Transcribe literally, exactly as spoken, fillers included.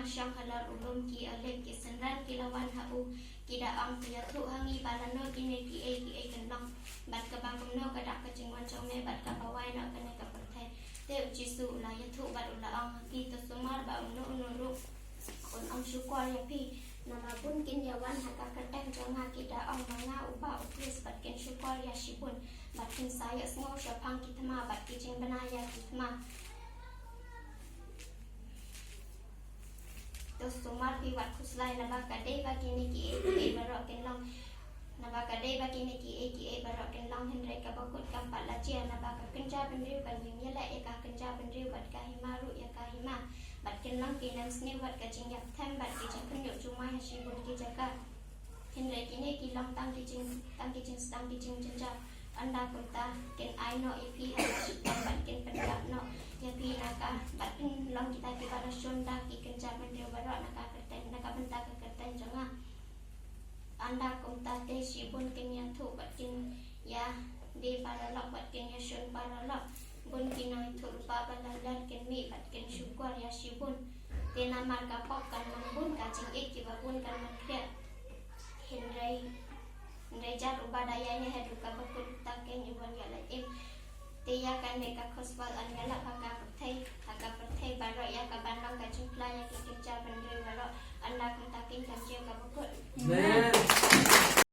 Shong halor u lum ki Olib, ki synran ki la wan ha u, ki da ong, to ïathuh ha ngi ba lano kine kiei kiei kin long, bad kaba kumno ka dak ka jingwan jong me, bad kaba wai noh kane ka pyrthei. Te u Jisu u la ïathuh bad u la ong ha ki, to sumar ba uno uno ruh un ong shukor ïa phi, naba bun kin ïawan ha ka kyrteng jong nga ki da ong ba nga uba u Khrist, bad kin shukor ïa shibun, bad kin sa ïohsngew shaphang ki thma bad ki jingbna ïa ki thma. To sumar phi wat khuslai, naba ka dei ba kine kiei kiei baroh kin long. Naba ka dei ba kine kiei kiei baroh kin long, hynrei ka bakut kam pat la jia, naba ka kynja bynriew kan ïeng ïaleh ïa ka kynja bynriew, bad ka hima ruh ïa ka hima, bad kin long ki nemsniew bad ka jingïap them bad ki jingkhynñiuh jumai ha shibun ki jaka. Hynrei kine ki long tang ki jing, tang ki jingsdang ki jingjynjar. Ynda kumta kin ai noh ïa phi ha ka shitom bad kin pyndap noh ïa phi na ka, bad kin long kita kiba la shun da ki kynja bynriew baroh na ka kyrteng, na ka bynta ka kyrteng jong nga. Ynda kumta te shibun kin ïathuh bad kin ïa die paralok bad kin ïa shun paralok. Bun ki nongïathuhlypa ba la lait kin mih bad kin shukor ïa shibun. Te namar ka pop kan long bun, ka jingïeit kiba bun kan long khriat. Hynrei, hynrei jar uba da ïaineh haduh ka bakut, uta kein u ban ïoh lait im. Te ïa kane ka gospel yn ïalap ha ka pyrthei, ha ka pyrthei baroh, ïa ka ban long ka jingphla ïa ki kynja bynriew baroh. Ynda kumta kein, kan jia ka bakut. Amen.